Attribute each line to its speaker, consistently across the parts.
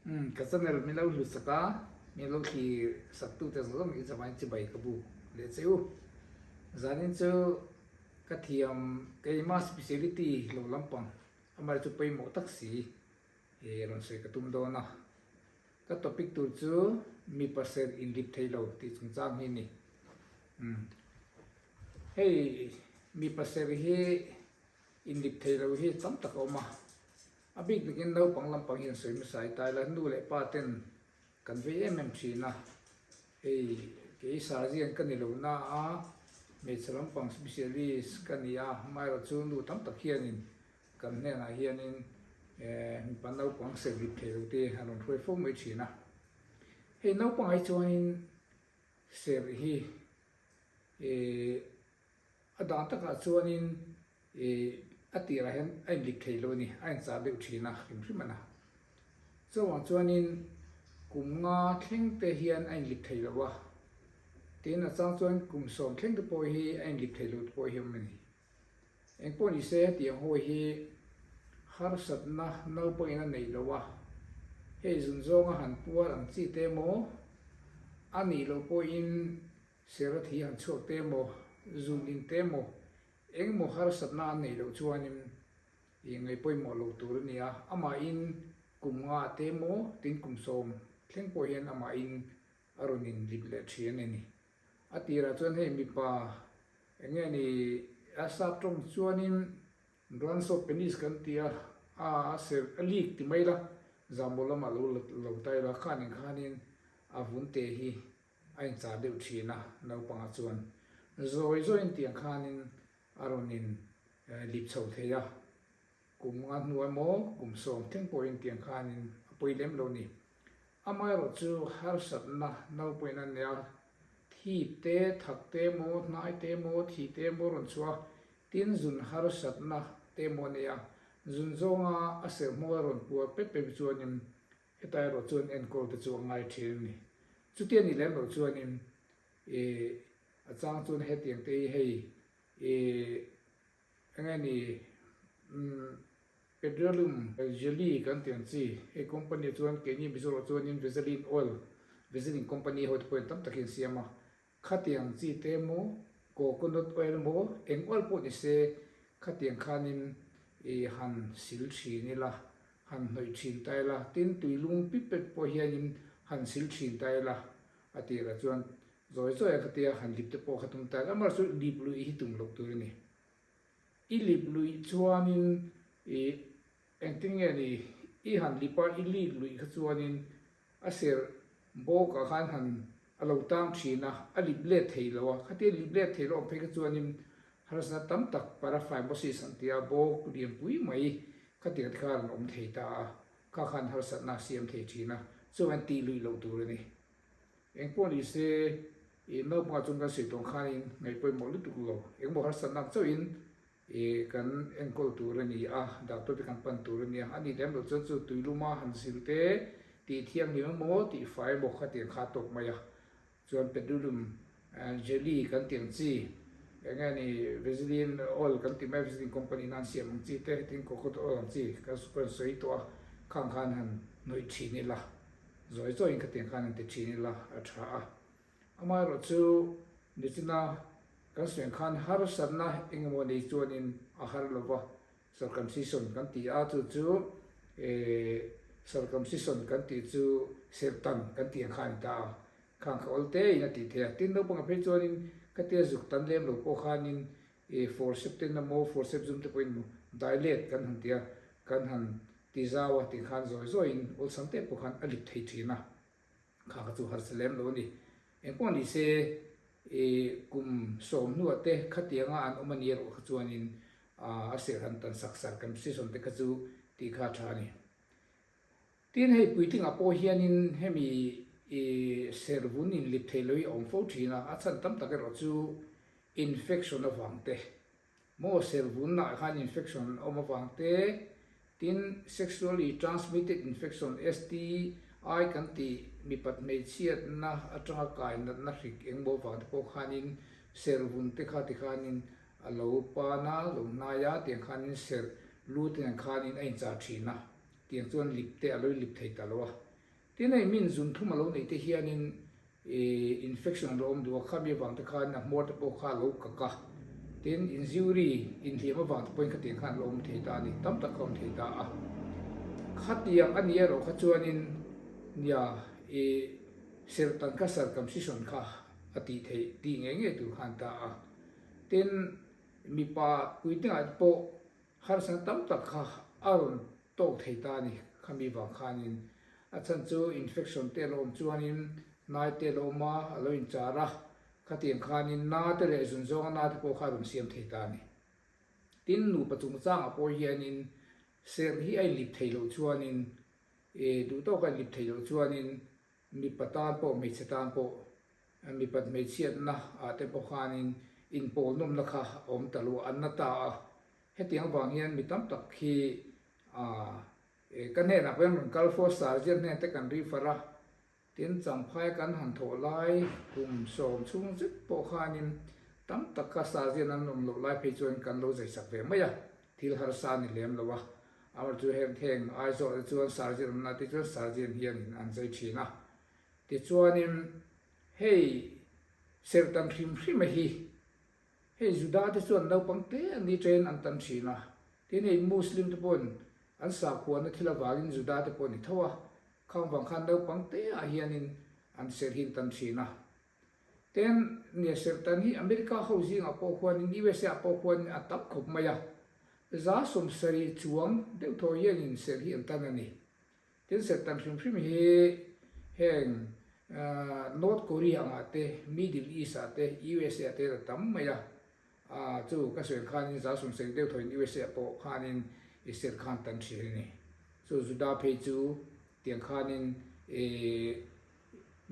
Speaker 1: Umm ka channel min lo hlut sak a, min lo thlir sak tu te zawng zawng i chavain chibai ka buk leh che u. Zanin chu ka thiam keimah speciality lo lampang amaherawhchu chu pawimawh tak si i rawn sawi ka tum dawn a. Ka topic tur chu mipa ser inlip thei lo tih chungchang hi a ni. Umm hei mipa ser hi inlip thei lo hi tam tak a awm a. A bik bikin naupang lampang hian sawi hmasa i tai la, nu leh pa ten kan vei em em thin a, hei kei Sarzian ka ni lo na a, hmeichhe lampang specialist ka ni a, amaherawh chu nu tam tak hianin kan hnenah hianin mipa naupang serlip thei lo te an rawn hruai fo mai thin a. Hei naupangah hi chuanin serh hi A dan takah chuanin ih a tirah hian a inlip thei lo a ni, a inchah deuh thin a hrim hrim a na. Chuvang chuanin kum nga thleng te hian a inlip thei lo a, tin a chang chuan kum sawm thleng te pawh hi a inlip thei lo te pawh hi a awm a ni. Engpawh ni se hetiang hawi hi harsatna naupangin a neih lo a, hei zun zawnga han puar ang chi te emaw a nih loh pawhin Sera thi han chhuak te emaw, zun in te emaw, engemaw harsatna an neih loh chuanin ih ngaih pawimawh lo tur a ni a, amahin kum nga te emaw tin kum sawm thleng pawh hian amahin a rawn in lip leh thin a ni. A tirah chuan hei mipa eng nge ni a sap tawng chuanin glans of penis kan ti a, a ser a leak ti mai la, zahmawh lamah lo lo tai la, khanin khanin a vun te hi A inchah deuh thin a, naupangah chuan zawi zawiin tiang khanin a rawn in lip chho thei a, kum nga hnu emaw kum sawm thleng pawhin tiang khanin a pawi lem lo ni. Amaherawh chu harsatna naupawhin a nia, thip te, thak te emaw, hnai te emaw, thi te emaw rawn chhuah a, tin zun harsatna te emaw a nei a, zun zawnga a serhmaw a rawn puar pep pep chuanin Heta erawh chuan enkawl te chu a ngai thin a ni. Chutia ni lem loh chuanin ih a chang chuan hetiang te hi hei ih eng nge ni umm petroleum jelly kan tih ang chi hei company ah chuan keini Mizoramah chuanin Vaseline oil Vaseline company ho te pawhin tam takin an siam a. Khatiang chi te emaw, coconut oil emaw, eng oil pawh ni se, khatiang khanin i han sil thin ila, han hnawih thin ta ila, tin tuilung pip pep pawh hianin han sil thin ta ila, a tirah chuan zawi zawi a khatia han lip te pawh kha tum ta ila, amaherawhchu lip luih hi tum loh tur a ni. I lip luih chuanin i Engtin nge ni i han lip a, i lik luih kha chuanin a serh bawkah khan han a lo tang thin a, a lip let thei lo a, khatia lip let thei lo awm phei kha chuanin harsatna tam tak paraphimosis an ti a, bawk lianpui mai khatiang te khan an awm thei ta a, kha khan harsatna a siam thei thin a, chuan tih luih loh tur a ni. Engpawh ni se i naupangah chuan kan sawi tawng khanin ngaih pawimawh lutuk lo, engmaw harsatna ang chauhin I kan enkawl tur a ni a, doctor te kan pan tur a nia, a nih lem loh chuan chu tuiluma han zil te tih thianghlim emaw tih fai emaw kha tiang kha a tawk mai a, chuan petroleum jelly kan tih ang chi eng nge ni vaseline oil kan tih mai vaseline company in an siam ang chi te tin coconut oil ang chi kan kan sawi tawh a, khang khan han hnawih thin ila zawi zawiin khatiang khan han ti thin ila a tha a. Amaherawh chu nichina kan sawi khan harsatna eng emaw nei chuanin a har lo va, circumcision kan ti a, chu chu circumcision kan tih chu serhtan kan tih ang kha a ni ta a, khang kha awl tein a tih theih a. Tin, naupangah phei chuanin khatia zuk tan lem lo pawh khanin forcep ten emaw forcep zum te pawhin dilate kan han ti a, kan han ti zau a tih khan zawi zawiin awlsam te pawh khan a lip thei thin a. Kha kha chu harsa lem lo a ni. Engpawh ni se i kum sawm hnuah te khatianga an awm a ni erawh kha chuanin a serh han tan sak sak kan season te kha chu tih kha a tha a ni. Tin hei puitlingah pawh hianin hemi i serh vun inlip thei lo hi a awm fo thin a, a chhan tam tak erawh chu infection avang te Maw servunnaah khan infection a awm avang te, tin sexually transmitted infection, STI, kan tih mipat hmeichhiatna atanga kai natna hrik engmaw avang te pawh khanin servun te kha tikhanin a lo pan a, lo hnai a, tiang khanin serh lu te nen khanin a inchah thin a, tiang chuan lip te a lo inlip thei ta lo a. Tin hei min zun thum a lo neih te hianin ih infection a lo awm duh a, khami avang te khan a hmawr te pawh kha a lo kak a, tin injury inhliam avang te pawhin khatiang khan a lo awm thei ta a ni, tam tak kha a awm thei ta a. Khatiang a nih erawh kha chuanin nia ih serhtan kha circumcision kha a tih theih tih ngei ngei tur khan ta a. Tin mipa puitlingah te pawh harsatna tam tak kha a rawn tawk thei ta a ni. Khami vang khanin a chhan chu infection te a lo awm chuanin hnai te a lo awm a, a lo inchar a, khatiang khanin na te leh zun zawnga na te pawh kha a rawn siam thei ta a ni. Tin, nupa chungchangah pawh hianin serh hi a inlip thei loh chuanin, eh duh tawka inlip thei loh chuanin mipa tan pawh hmeichhe tan pawh mipat hmeichhiatna ah te pawh khanin inpawl nawmna kha a awm ta lo a, an na ta a. Hetiang avang hian mi tam tak hi aah ka hnenah pawh hian rawn kal fo Sergeant hnen te kan refer a, tin Changphaia kan han thawh lai kum sawm chhung zet pawh khanin tam tak kha Sergeant an awm loh lai phei chuan kan lo zaisak ve mai a, thil harsa a ni lem lo a. Amaherawhchu heng heng Aizawl te chuan Sergeant awmna te chuan Sergeant hianin an zai thin a. Tichuanin hei serhtan hrim hrima hi hei Juda te chuan naupang te an ni chen an tan thin a, tin hei Muslim te pawhin an sakhuana thil avangin Juda te pawh a ni tho a, khang vang khan naupang te ah hianin an serh hi an tan thin a. Tin, nia serhtan hi America ho zingah pawh khuanin USA ah pawh khuanin a tam khawp mai a, 70% chuang deuh thaw hianin serh hi an tan a ni. Tin serhtan hrim hrim hi heng North Korea angah te, Middle East ah te, USA ah te a tam mai a, chu ka sawi ang khanin 70% deuh thawhin USA ah pawh khanin i serh khan tan thin a ni. Chu Juda phei chu tiang khanin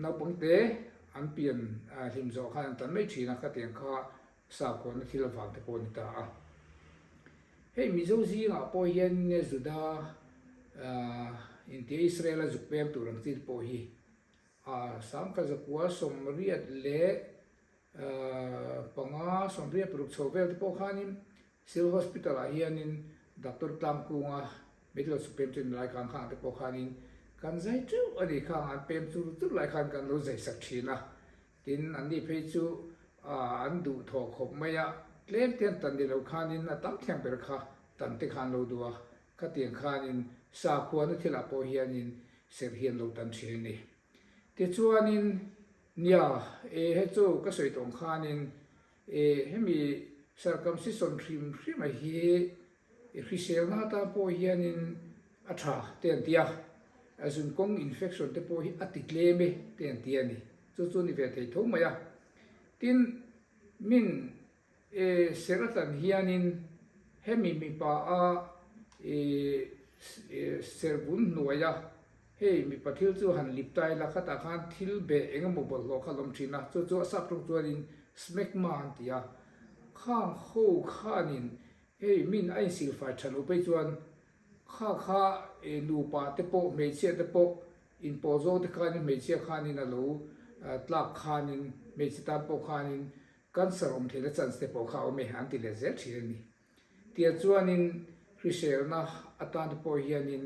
Speaker 1: naupang te an pian hlim zawh khan an tan mai thin a, khatiang kha Sakhuana thil avang te pawh a ni ta a. Hei Mizo zingah pawh hian Juda intia Israel-a zuk pem tur ang chi te pawh hi 1985, 86 chho vel te pawh khanin Civil Hospital-ah hianin Doctor Tlangkunga medical zuk pem chu ni lai khan khang te pawh khanin kan zai teuh a ni khang an pem chur chur lai khan kan lo zai sak thin a. Tin, anni phei chu an duh thawh khawp mai a, tlem te an tan ni lo khanin a tam thiang ber kha tan te khan lo duh a, khatiang khanin sakhuana thilah pawh hianin serh hi an lo tan thin a ni. Tichuanin, nia, e he chu ka sawi tawng khanin e hemi circumcision hrim hrima hi I hriselna atan pawh hianin a tha te an ti a, a zunkawng infection te pawh hi a ti tlem e te an ti a ni. Chu chu a ni ve thei tho mai a. Tin, min e serh atan hianin hemi mipa a e serh vun hnuaia hei mipa thil chu han lip ta ila khatah khan thil beh eng emaw bawlhhlawh kha a lawm thin a, chu chu a sap ṭawng chuanin smegma an ti a. Khang ho khanin Hei min a insilfai tha lo phei chuan kha kha nupa te pawh hmeichhia te pawh inpawh zawk te khanin hmeichhia khanin a lo tlak khanin hmeichhe tan pawh khanin cancer awm theihna chance te pawh kha a awm e an ti leh zel thin a ni. Tiang chuanin hriselna atan te pawh hianin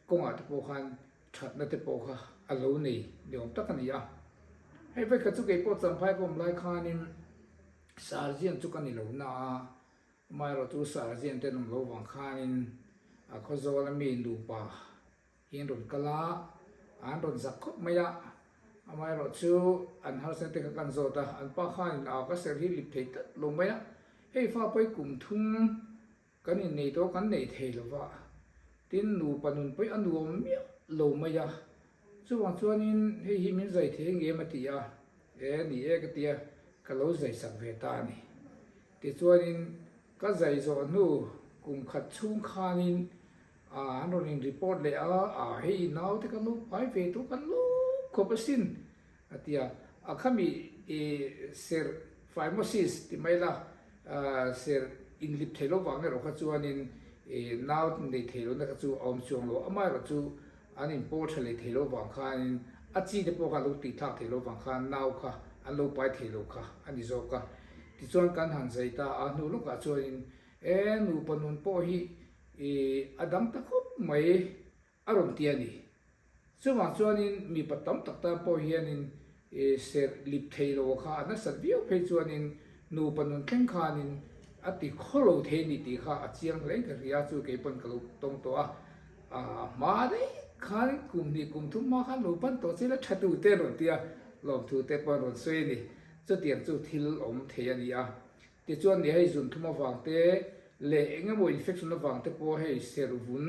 Speaker 1: kawngah te pawh khan thatna te pawh kha a lo nei ni awm tak a ni a. Hei vekha chu keipawh Champhai ka awm lai khanin surgeon chu ka ni lo na a, Amaherawh chu Sergeant te an awm lo vang khanin a Khawzawl a mi nupa hi an rawn kal a, an rawn zak khawp mai a. Amaherawh chu an harsatna te kha kan zawt a, an pa khanin a ka serh hi lip thei tlat lo mai a, hei fa pawi kum thum kan innei tawh kan nei thei lo va, tin nupa nun pawi a nuam miah lo mai a, chuvang chuanin hei hi min zai thei ngem a ti a, e ni e ka ti a, ka lo zai sak ve ta a ni. Tichuanin ka zai zawh hnu kum khat chhung khanin an rawn in report leh a, a hei naute kan lo pai ve tawh kan lo khawp asin a ti a, a khami i serh phimosis ti mai la serh inlip thei lo vang erawh kha chuanin i nau nei thei lohna kha chu a awm chuang lo, amaherawh chu an inpawl tha leh thei lo vang khanin a chi te pawh kha an lo tih thlak thei lo vang khan nau kha an lo pai thei lo kha a ni zawk a. Tichuan kan han zai ta a, hnu lawkah chuanin e nupa nun pawh hi ih a dang ta khawp mai a rawn ti a ni. Chuvang chuanin mipa tam tak tan pawh hianin serh lip thei lo kha a nasat viau phei chuanin nupa nun thleng khanin a ti khaw lo thei a ni tih kha a chiang hle in ka hria chu kei pawn ka lo tawng tawh a. A hma daih khan kum hnih kum thum hma khan lo pan tawh chila tha tu te an rawn ti a, lawmthu te pawh an rawn sawi a ni. Chutiang chu thil awm thei a ni a. Tichuan ni hei zun thum avang te leh eng emaw infection avang te pawh hei serh vun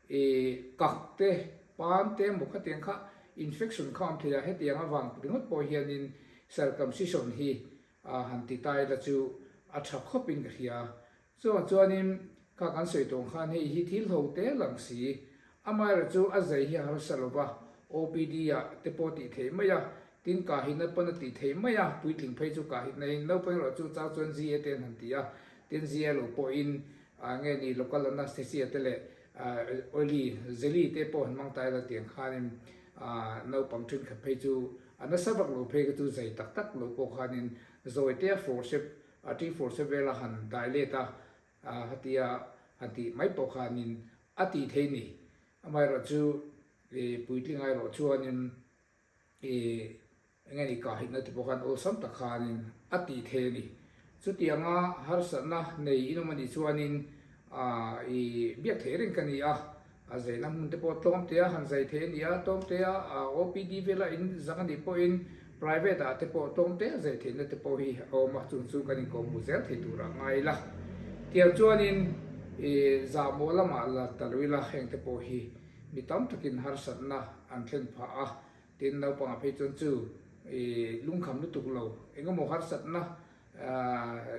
Speaker 1: ih kak te, pan te emaw khatiang kha infection kha awm thei a, hetiang avang ringawt pawh hianin circumcision hi han ti ta ila chu a tha khawpin ka hria. Chuvang chuanin kha kan sawi tawng khan hei hi thil ho te lang si, amaherawh chu a zai hi a harsa lo va, OPD ah te pawh tih theih mai a, tin kahitna pawn a tih theih mai a, puitling phei chu kahitna in naupang erawh chu chang chuan GA te an han ti a, tin GA lo pawhin nge ni local anaesthesia te leh oily jelly te pawh han hmang ta ila tiang khanin naupang thenkhat phei chu a nasa vak lo phei kha chu zai tak tak lo pawh khanin zawi te a forceps A ṭi fur se vela han dai let a, hatia han tih mai pawh khanin a tih thei ni. Amaherawh chu puitling erawh chuanin eng nge ni kahitna ti pawh khan awlsam tak khanin a tih thei a ni. Chutianga harsatna nei inawm a nih chuanin i biak theih reng ka ni a. A zaina hmun te pawh tlawm te a han zai thei a ni a, tlawm te a OPD vela in zak a nih pawhin private ah te pawh tlawm te a zai theihna te pawh hi a awm a, chung chu kan inkawm hmu zel thei turah ngai ila. Tiang chuanin i zahmawh lamah la ta lo ila heng te pawh hi mi tam takin harsatna an thlen phah a, tin naupangah phei chuan chu i lungkham lutuk lo engemaw harsatna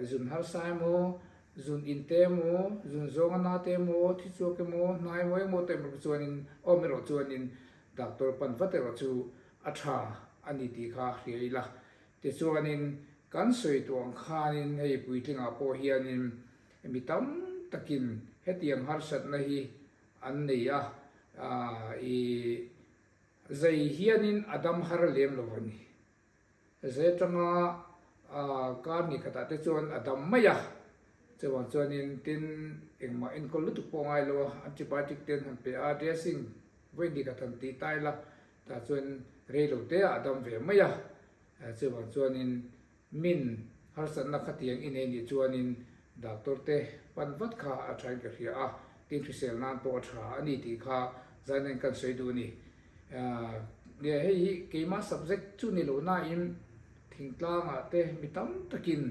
Speaker 1: Zun harsa emaw, zun in te emaw, zun zawng a na te emaw, thi chhuak emaw, hnai emaw engmaw te erawh chuanin awm erawh chuanin doctor pan vat erawh chu a tha a ni tih kha hria ila. Tichuanin kan sawi tawh ang khanin hei puitlingah pawh hianin mi tam takin hetiang harsatna hi an nei a, i zai hianin a dam har lem lo a ni. Zai atanga kar ni khatah te chuan a dam mai a, chuvang chuanin tin engmah enkawl lutuk pawh a ngai lo a, antibiotic te an han pe a, dressing vawi ni khat han tih ta ila tah chuan rei lo te ah a dam ve mai a, chuvang chuanin min harsatna khatiang i nei nih chuanin doctor te pan vat kha a thain ka hria a, tin hrisel nan pawh a tha a ni tih kha zainen kan sawi duh a ni. Nge hei hi keimah subject chu ni lo nain thingtlangah te mi tam takin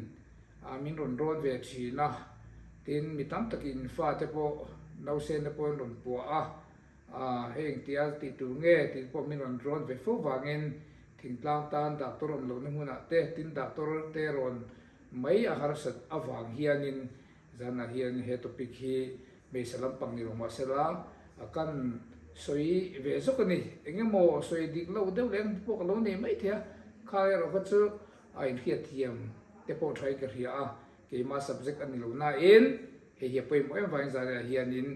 Speaker 1: min rawn rawn ve thin a, tin mi tam takin fate pawh nausente pawh an rawn puah a, hei engtia tih tur nge tih pawh min rawn rawn ve fo vangin thingtlang tan doctor awm lohna hmunah te tin doctor te rawn mai a harsat avang hianin Zanah hian he topic hi hmeichhe lampang ni lo mah sela kan sawi ve zawk a ni. Eng emaw sawi dik loh deuh leh engemaw pawh ka lo nei mai thei a, kha erawh kha chu a inhriatthiam te pawh thain ka hria a, keimah subject a ni lo nain hei hi a pawimawh em vangin zanah hianin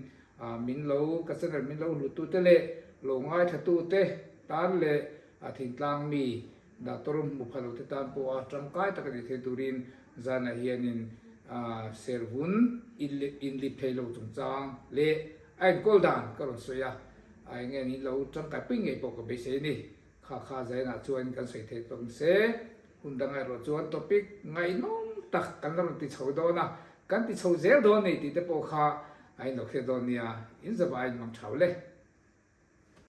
Speaker 1: min lo ka channel min lo hluttute leh lo ngaithlatute tan leh thingtlang mi Doctor hmu pha lo te tan pawh a tangkai tak a ni thei turin zanah hianin servun inlip thei lo chungchang leh a enkawl dan ka rawn sawi a, a eng nge niin lo tangkai pui ngei pawh ka beisei a ni. Kha kha zainah chuan kan sawi thei tawh ang se. Hun dang erawh chuan topic ngaihnawm tak kan la rawn ti chho dawn a, kan ti chho zel dawn nei tih te pawh kha a inlo hriat dawn nia, in zavaiin mang thau le.